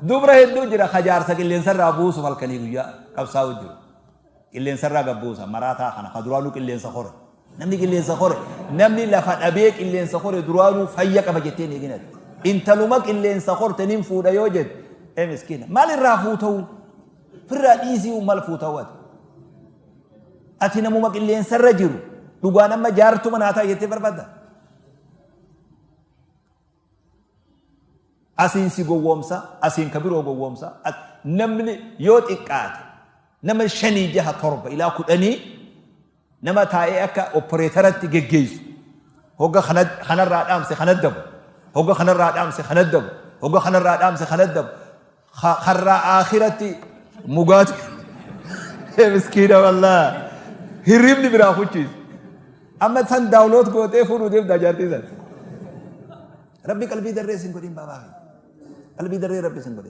Dubra hedduu jira ka jaarsa qilleensarraa buusuuf halkanii guyyaa qabsaa'u jiru. Qilleensarraa gad buusa maraataa kana ka duraanuu qilleensa kore. Namni qilleensa kore namni lafa dhabee qilleensa kore duraanuu fayya qaba jettee hin eegin ati. Intaluma qilleensa korte nin fuudha yoo jette ee miskiina maal irraa fuuta'u? Firraa dhiisii maal fuuta'u ati? Ati namuma qilleensarra jiru dhugaan amma jaartuma naa ta'a jettee barbaadda? Asiin si gowwoomsa, asiin ka biroo gowwoomsa. Namni yoo xiqqaate nama shanii jaha torba ilaa kudhanii nama taa'ee akka opporeetaratti geggeessu. Hogga kanarraa dhaamse kana dabu. Hogga kanarraa dhaamse kana dabu. Hogga kanarraa dhaamse kana dabu. Karraa aakiratti mugaati. Miskiina wallaa. Hirribni biraa kuchiisa. Amma tan daawuloot gootee fuudhuu deemtaa jaartii san. Rabbi qalbii darree sin godhin baabaa. Qalbii darree rabbi sin godhin.